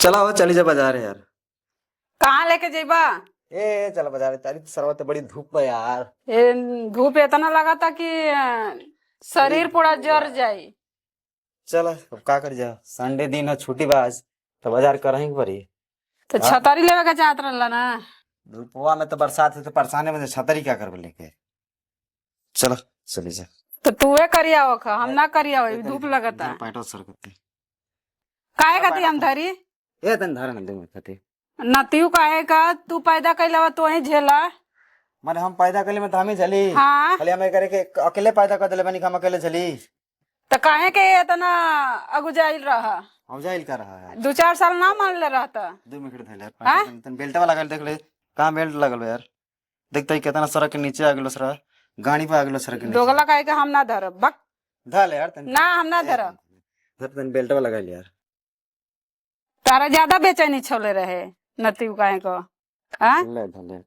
चला हो चली जा बाजार यार। कहाँ लेके जेबा? ए चल बाजार, तारी तो सरवा तो बड़ी धूप बा यार। ए, धूप इतना लगा कि शरीर पूरा जर जाई। चल अब का कर जा, संडे दिन है, छुट्टी बा आज तो बाजार करही के पड़ी। तो हाँ। छतरी लेवे के चाहत रहला ना? धूपवा में तो बरसात है तो परेशानी में छतरी क्या करबे लेके। चलो चली जा। तो तूहे करिया होख, हम ना करिया होई, धूप लगता। पैटो सर करते। काहे खाती हम धरी? ए तन धर न दे खाती। नतियु काहे का तू पैदा कैला तो ही झेला। माने हम पैदा करले में तो हम ही झली। हाँ। खाली हमें करे के अकेले पैदा कर देले बनी, हम अकेले झली। तो काहे के इतना अगुजाइल रहा? हम जाइल कर रहा है। 2-4 साल ना मान ले रहता। 2 मिनट धइले। हाँ? तन बेल्ट वाला लगल देख ले, कहाँ बेल्ट लगल बा यार। देखते ही कितना सड़क के नीचे आ गेलो, सर गाड़ी पे आ गेलो सड़क के नीचे। दोगला काहे के हम ना धरब बक। धर यार तन। ना, हम ना धरब। धर तन बेल्ट वाला लगल यार। तारा ज्यादा बेचैनी छोले रहे नतियु काहे को, हाँ? ले धर ले।